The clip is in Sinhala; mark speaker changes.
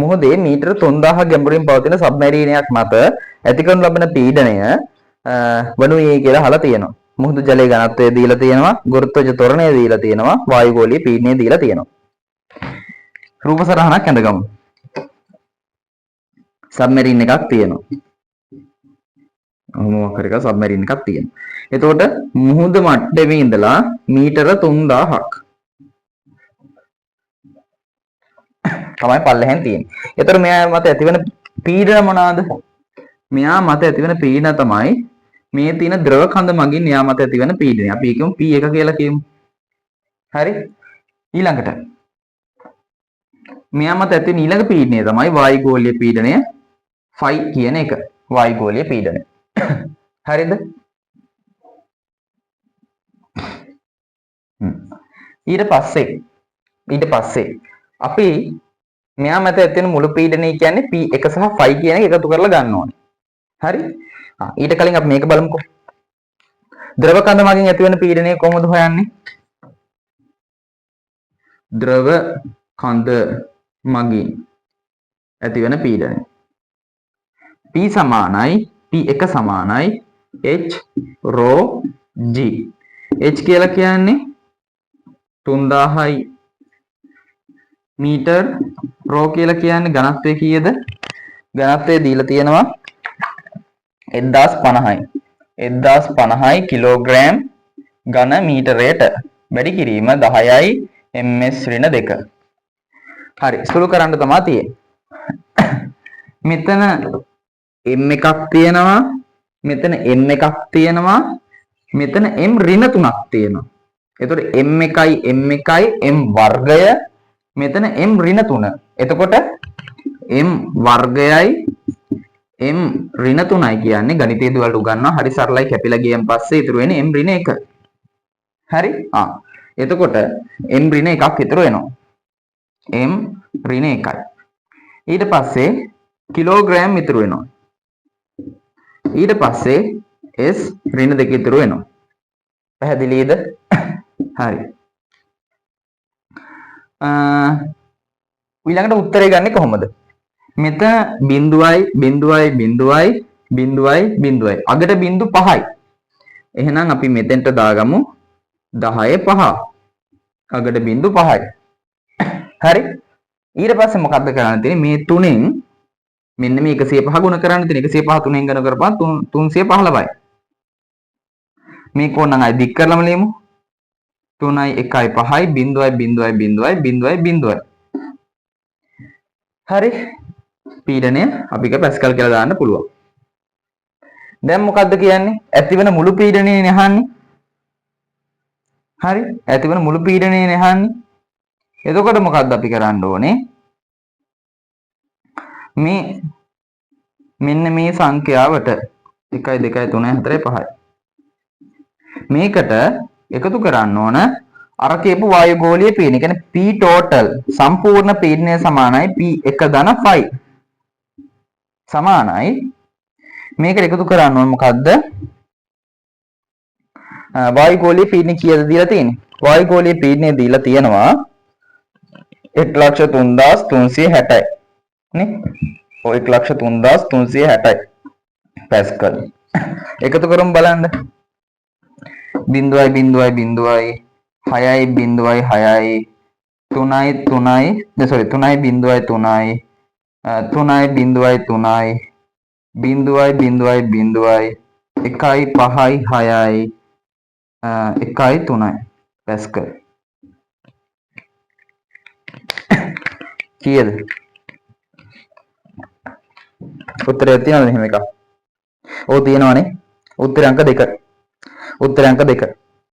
Speaker 1: මුහුදේ මීටර 3000 ගැඹුරින් පවතින සබ්මැරීනයක් මත ඇති කරනු ලබන පීඩනය වනුයේ කියලා අහලා තියෙනවා. මුහුදු ජලයේ ඝනත්වය දීලා තියෙනවා, ගුරුත්වජ ත්වරණය දීලා තියෙනවා, වායුගෝලීය පීඩනය දීලා තියෙනවා. රූප සටහනක් ඇඳගමු. සබ්මැරීන් එකක් තියෙනවා. ඔහොම මොකක් හරි එකක් සබ්මැරීන් එකක් තියෙනවා. එතකොට මුහුද මට්ටමේ ඉඳලා මීටර 3000ක් තමයි පල්ලෙහෙන් තියෙන්නේ. එතකොට මෙයා මත ඇතිවන පීඩන මොනවාද? මෙයා මත ඇතිවන පීඩන තමයි මේ තියෙන ද්‍රව කඳ මගින් එයා මත ඇතිවන පීඩනය. අපි කියමු P1 කියලා කියමු. හරි? ඊළඟට මෙයා මත ඇතිවන ඊළඟ පීඩනය තමයි වායුගෝලීය පීඩනය ෆයි කියන එක. වායුගෝලීය පීඩනය. හරිද? ඊට පස්සේ අපි මෙයා මත ඇති වෙන මුළු පීඩනය කියන්නේ P1 සහ ෆයි කියන එක එකතු කරලා ගන්න ඕනේ. හරි? ඊට කලින් අපි මේක බලමුකෝ. ද්‍රව කඳ මගින් ඇති වෙන පීඩනය කොහොමද හොයන්නේ? ද්‍රව කඳ මගින් ඇති වෙන පීඩනය. P සමානයි P1 සමානයි H rho G. H කියලා කියන්නේ 3000යි මීටර්, රෝ කියලා කියන්නේ ඝනත්වය කීයද? ඝනත්වය දීලා තියෙනවා 1050යි. 1050යි කිලෝග්‍රෑම් ඝන මීටරයට වැඩි කිරීම 10යි ms ඍණ 2. හරි, සුළු කරන්න තමයි තියෙන්නේ. මෙතන m එකක් තියෙනවා, මෙතන m එකක් තියෙනවා, මෙතන m ඍණ 3ක් තියෙනවා. එතකොට m එකයි m එකයි m වර්ගය, මෙතන m ඍණ 3. එතකොට m වර්ගයයි m ඍණ 3යි කියන්නේ ගණිතයේදී ඔයාලට උගන්වනවා හරි සරලයි, කැපිලා ගියන් පස්සේ ඉතුරු වෙන්නේ m ඍණ 1. හරි? එතකොට m ඍණ 1ක් ඉතුරු වෙනවා. m ඍණ 1යි. ඊට පස්සේ කිලෝග්‍රෑම් ඉතුරු වෙනවා. ඊට පස්සේ s ඍණ 2 ඉතුරු වෙනවා. පැහැදිලිද? හරි. ඊළඟට උත්තරේ ගන්නෙ කොහොමද? මෙතන බිඳුවයි බිඳුවයි බිඳුවයි බිඳුවයි බිඳුවයි අගට බිඳු 5යි. එහෙනම් අපි මෙතෙන්ට දාගමු 10 5. අගට බිඳු 5යි. හරි? ඊට පස්සේ මොකද්ද කරන්න තියෙන්නේ? මේ තුනෙන් මෙන්න මේ 105 ගුණ කරන්න තියෙන. 105 තුනෙන් ගුණ කරපුවම 315යි. මේක ඕනනම් අය දික් කරලම ලියමු. 3යි 1යි 5යි බිඳුවයි බිඳුවයි බිඳුවයි බිඳුවයි බිඳුවයි. හරි. පීඩනය අපිට පැස්කල් කියලා දාන්න පුළුවන්. දැන් මොකද්ද කියන්නේ? ඇතිවන මුළු පීඩනයනේ අහන්නේ. හරි? ඇතිවන මුළු පීඩනයනේ අහන්නේ. එතකොට මොකද්ද අපි කරන්න ඕනේ? මේ මෙන්න මේ සංඛ්‍යාවට 1 2 3 4 5යි. මේකට එකතු කරන්න ඕන අර කියපු වායුගෝලීය පීඩනය. කියන්නේ P total සම්පූර්ණ පීඩනය සමානයි P1 ධන 5 සමානයි. මේකට එකතු කරන්න ඕන මොකද්ද? වායුගෝලීය පීඩනය කීයද දීලා තියෙන්නේ? වායුගෝලීය පීඩනය දීලා තියෙනවා 1,03,360යි නේ? ඔය 1,03,360යි පැස්කල්. එකතු කරමු බලන්න. බිඳුවයි බිඳුවයි බිඳුවයි 6යි බිඳුවයි 6යි 3යි 3යි සෝරි 3යි බිඳුවයි 3යි 3යි බිඳුවයි 3යි බිඳුවයි බිඳුවයි බිඳුවයි 1යි 5යි 6යි 1යි 3යි පැස්කල්. කීයද? උත්තරයක් තියෙනවද එහෙම එකක්? ඔව් තියෙනවනේ. උත්තර අංක 2. උත්තර අංක 2.